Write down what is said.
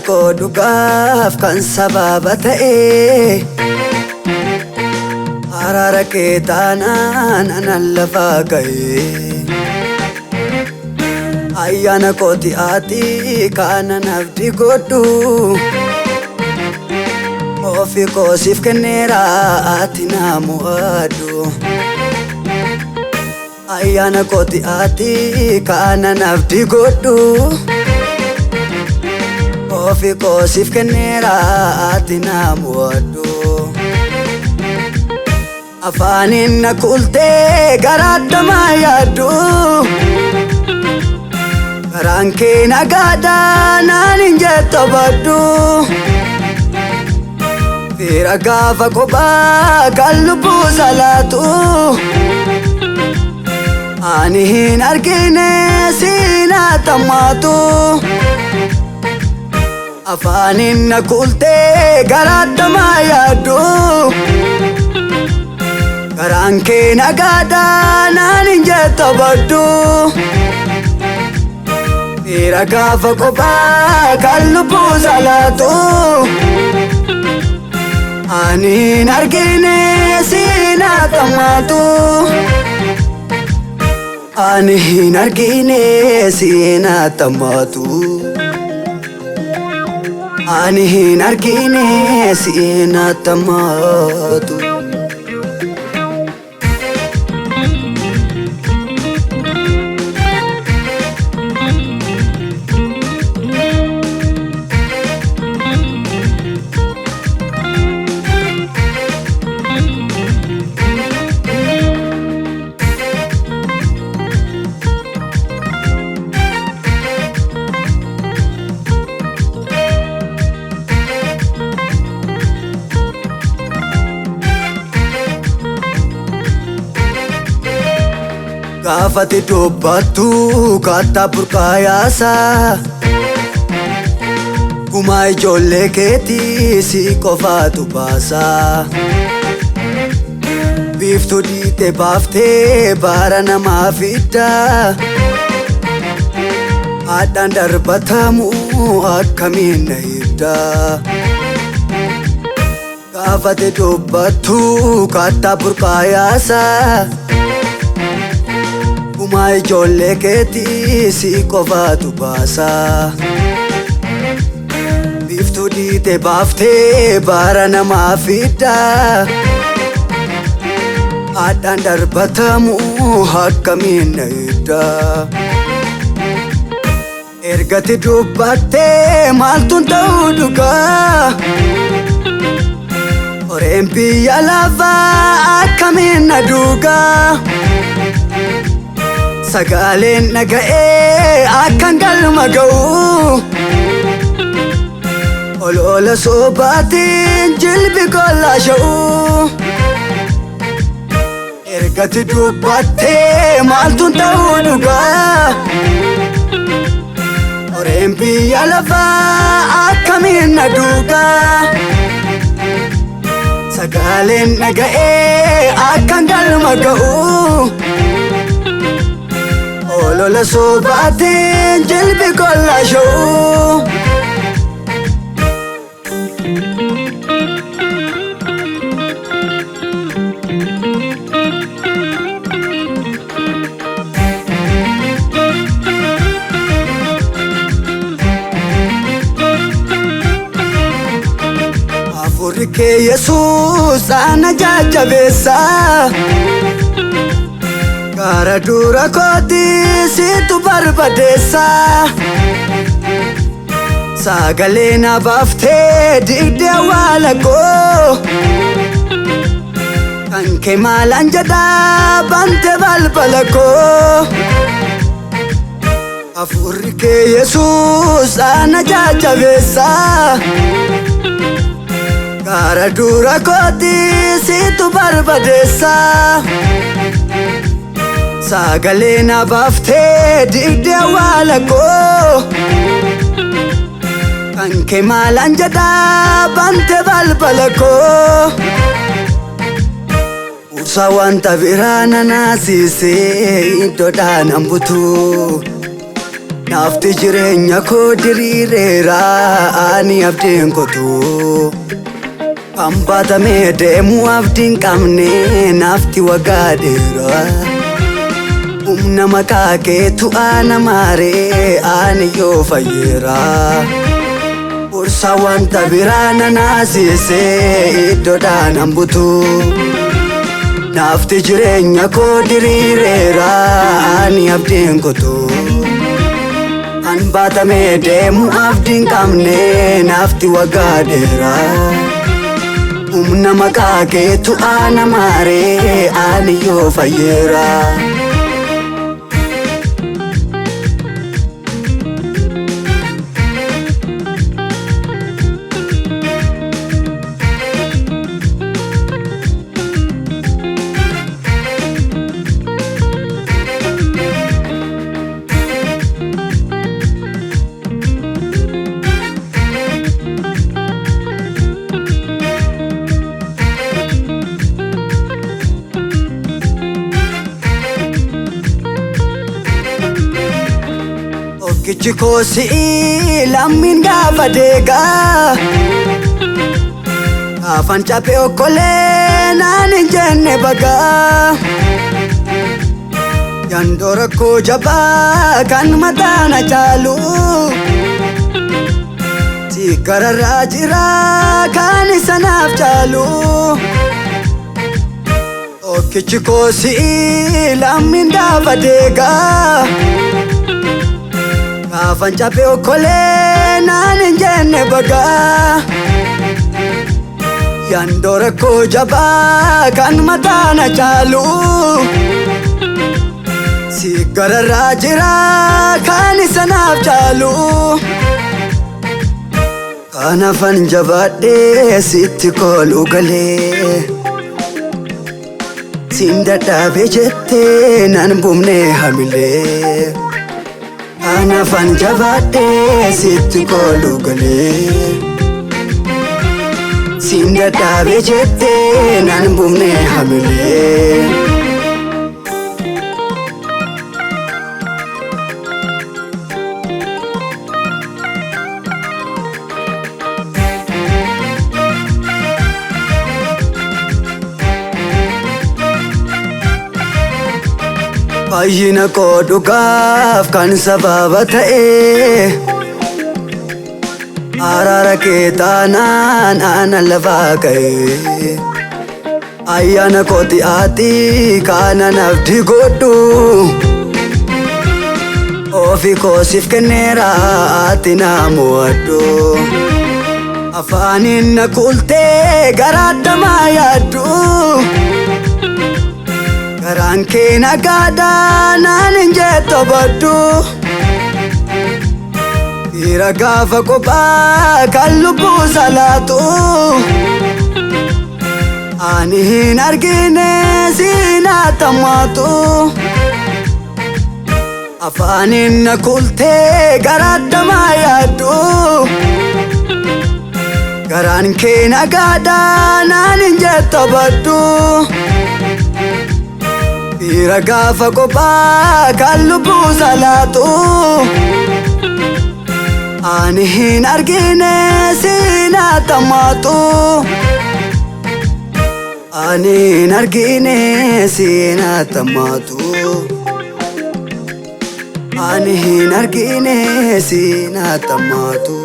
Koo dhugaaf kan sababa ta'e, araara kee taanaan anan lafaa ka'e. Ayyaana kooti ati kanan abdii godhu, ofii koo siif kenneera, ati naa mo'adhu. Ayyaana kooti ati kanan abdii godhu, ofii koo siif kenneera, ati naa mo'adhu. Afaaniin na kuultee garaaddamaa yaaddu, garaan kee nagaadhaa naan hin jettu baddu. Fira gaafa kophaa kan lubbuu salaatu, ani hin argine siinaa tammaatu. Afaaniin na kuultee garaaddamaa yaaddu, garaan kee nagaadhaa naan hin jettu baddu. Fira gaafa kophaa kan lubbuu salaatu, ani hin argine siinaa tammaatu. Ani hin argine siinaa tammaatu. Ani hin argine siinaa tammaatu. Gaafati dubbattu kattaa burqaa yaasa, gumaa ijoollee keetii si qofaatu baasa. Biiftuu dhiite baaftee baara namaa fidda, haadhaan darbatamu akkamiin na hidda. Gaafati dubbattu kattaa burqaa yaasa, gumaa ijoollee keetii si qofaatu baasa. Biiftuu dhiite baaftee baara namaa fidda, haadhaan darbatamu akkamiin na hidda. Ergati dubbattee maaltu ta'uu dhugaa? Horeen biyya lafaa akkamiin na duugaa? Sagaleen dhaga'ee akkan galma ga'u, olola soobaatiin jilbi kollaa sha'u. Ergati dubbattee maaltu ta'uu dhugaa? Horeen biyya lafaa akkamiin na duugaa? Sagaleen dhaga'ee akkan galma ga'u, olola soobaatiin jilbi kollaa sha'u. Hafuurri kee Yesuus ana jajjabeessa. Gara dura kooti situ barbadeessa. Sagalee na baaftee digdee awwaala koo, kan kee maalaan jedhaa bante balbala koo. Hafuurri kee Yesuus ana jajjabeessa. Gara dura kooti situ barbadeessa. Sagalee na baaftee digdee awwaala koo, kan kee maalaan jedhaa bante balbala koo. Ursa wanta biraa na naasisee iddoodhaan nan butu. Naafti jireenya koo diriireera ani abdiin kutu. Kan baatamee deemu abdiin qabne naafti waggaa dheeraa. Humna maqaa keetu ana maaree ani yoo fayyeera. Gorsa wanta biraa na naasisee iddoodhaan hambutu. Naafti jireenya koo diriireera ani abdiin kutu. Kan baatamee deemu abdiin qabne naafti waggaa dheeraa. Humna maqaa keetu ana maaree ani yoo fayyeera. Tokkichi koo si'ii lammiin gaafa deegaa. Gaafan caphee okkolee naan hin jenne bagaa. Yandoo rakkoo jabaa kan mataa na caalu. Si gararraa jira kan isa naaf caalu. Tokkichi koo si'ii lammiin gaafa deegaa. Gaafan caphee okkolee naan hin jenne bagaa. Yandoo rakkoo jabaa kan mataa na caalu. Si gararraa jira kan isa naaf caalu. Kanaafan jabaadhee sitti kooluu galee. Siin dadhabee jettee nan buufne hamilee. Kanaafan jabaadhee sitti kooluu galee. Siin dadhabee jettee nan buufne hamilee. Fayyina koo dhugaaf kan sababa ta'e araara kee taanaan ana lafaa ka'e. Ayyaana kooti ati kana naaf godhu. Ofii koo siif kenneera ati na mo'adhu. Afaaniin na kuultee garaaddamaa yaaddu. Garaan kee nagaadhaa naan hin jettu baddu. Dhiira gaafa kophaa kan lubbuu salaatu. Ani hin argine siin hattamaatu. Afaaniin na kuultee garaaddamaa yaaddu. Garaan kee nagaadhaa naan hin jettu baddu. Dhiira gaafa kophaa kan lubbuu salaatu. Ani hin argine siin hattamaatu. Ani hin argine siin hattamaatu. Ani hin argine siin hattamaatu.